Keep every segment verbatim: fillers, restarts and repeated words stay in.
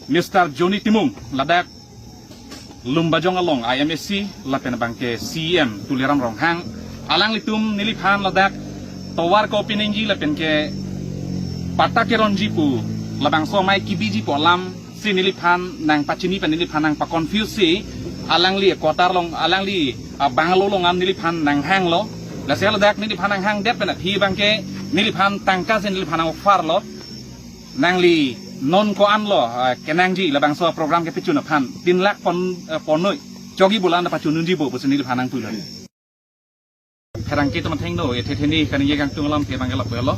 Mister Johnny Timung, ladak Lumbajong along a M A C, lapen abangke C E M Tuliram Ronghang, alanglitum neliphan ladak tovar kopi nangji lapen ke patta keronji pu, labangso amei kebiji pu alam si neliphan nangpachini pen neliphan nangpa-confuse si, alangli quarter along, alangli, ah, bungalow along an neliphan nanghanglo. Lasi ladak neliphan nanghangdet pen aphi abangke neliphan tangka si neliphan nang-offer lo. Nangli non ko-an lo, ah, kenangji labangso program kepachun aphan, tin lakh pon, eh, ponnoi chogi bulan pachun nangji bo pusi neliphan nangpulo. Pherangke atum athengno, ethe theni kaningje kangtung alam ke abangke lapu lo.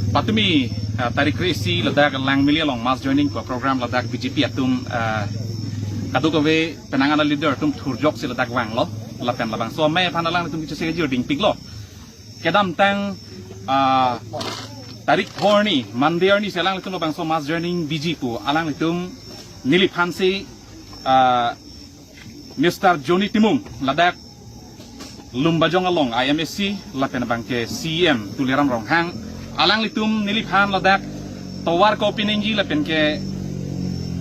Patumi, ah, tarik kre-isi ladak Langmili along mass joining pu program ladak B J P atum, ah, kadokave penang ana leader atum thurjok si ladak vanglo. Lapen labangso amei aphan alanglitum kechese kejir dingpiklo. Kedamtang, ah, tarik pho arni, Monday arni si alanglitum labangso mass joining biji pu alanglitum neliphan si, ah, Mister Johnny Timung, ladak Lumbajong along a M A C, lapen abangke C E M Tuliram Ronghang, alanglitum neliphan ladak tovar kopi nangji lapen ke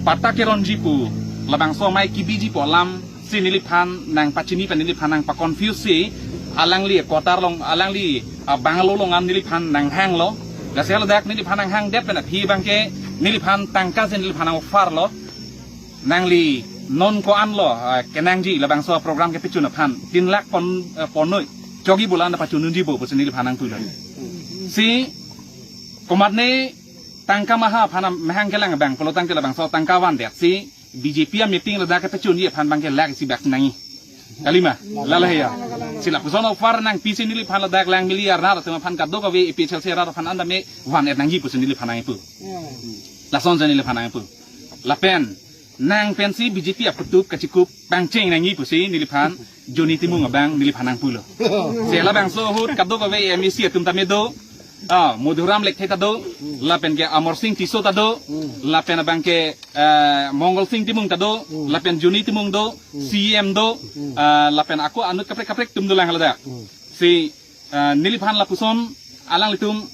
patta keronji pu, labangso amei kebiji pu alam si neliphan nangpachini pen neliphan nangpa-confuse si, alangli quarter along, alangli, ah, bungalow along an neliphan nanghanglo. Lasi ladak neliphan nanghangdet pen aphi abangke neliphan tangka si neliphan nang-offer lo. Nangli non ko-an lo, ah, kenangji labangso program kepachun aphan, tin lakh pon, eh, ponnoi chogi bulan pachun nangji bo pusi neliphan nangpulo. Si komatne tangka maha aphan amahang kelang abang pulotangte labangso tangka vandet si B J P a-meeting ladak kepachunji aphan abangke lakh isi bak nangji. Kalima, lalo he ya. Si lapuson offer nangpi si neliphan ladak Langmili arat atum aphan kadokave A P H L C arat aphan anta me van-et nangji pusi neliphan nangpu. Lason si neliphan nangpu. Lapen nang pensi B J P aphutup kachekup pangcheng nangji pusi neliphan Johnny Timung abang neliphan nangpulo. Si labangso ahut kadokave M A C atum tame do, ah, Madhuram Lekthe ta do, lapen ke Amarsing Tisso ta do, lapen abangke, eh, Mongolsing Timung ta do, lapen Johnny Timung do, C E M do, ah, lapen ako anut kaprek kaprek atum dolang ladak. Si, ah, neliphan lapuson alanglitum,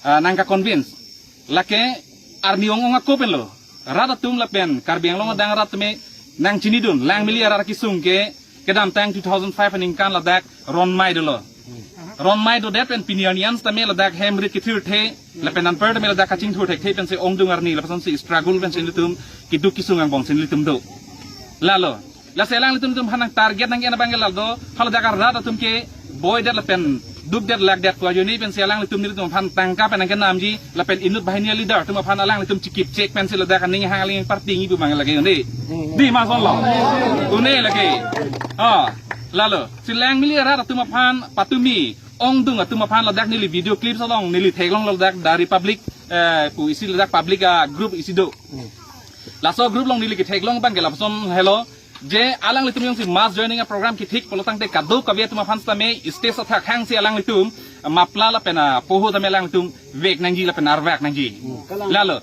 ah, nangka-convince. Lake arni ong-ong ako pen lo. Rat atum lapen Karbi Anglong adang rat tame nangchinidun, Langmili arat kesung ke kedamtang two thousand five aningkan ladak ronmei dolo. Ronmei dodet pen pini arni an sitame ladak hem rit kethirthe, lapen anparta me ladak kachingthur thekthe pensi ongdung arni, lapuson si struggle pensi nelitum keduk kesung angbong si nelitum do. Lalo, lasi alanglitum atum aphan nang-target nang-en abangke la do, haladak arat atum ke boidet lapen dukdet lakdet pu ajoine pensi alanglitum nelitum aphan tangka pen nangkenamji, lapen inut banghini a-leader atum aphan alanglitum chikip chek pensi ladak aning hang aling party ngi bu mang lake une. Dei ma, lason lo. Une lake. Ah, lalo. Si Langmili arat atum aphan patumi ongdung atum aphan ladak neli video clips along neli theklong ladak The Republic, eh, pu isi ladak public a-group isi do. Laso group along neli ketheklong abangke lapuson helo, je alanglitum jongsi mass joining a-program kethik pulotangte kadokave atum aphan sitame stage athak hang si alanglitum mapla lapen apoho tame alanglitum vek nangji lapen arvak nangji. Lalo.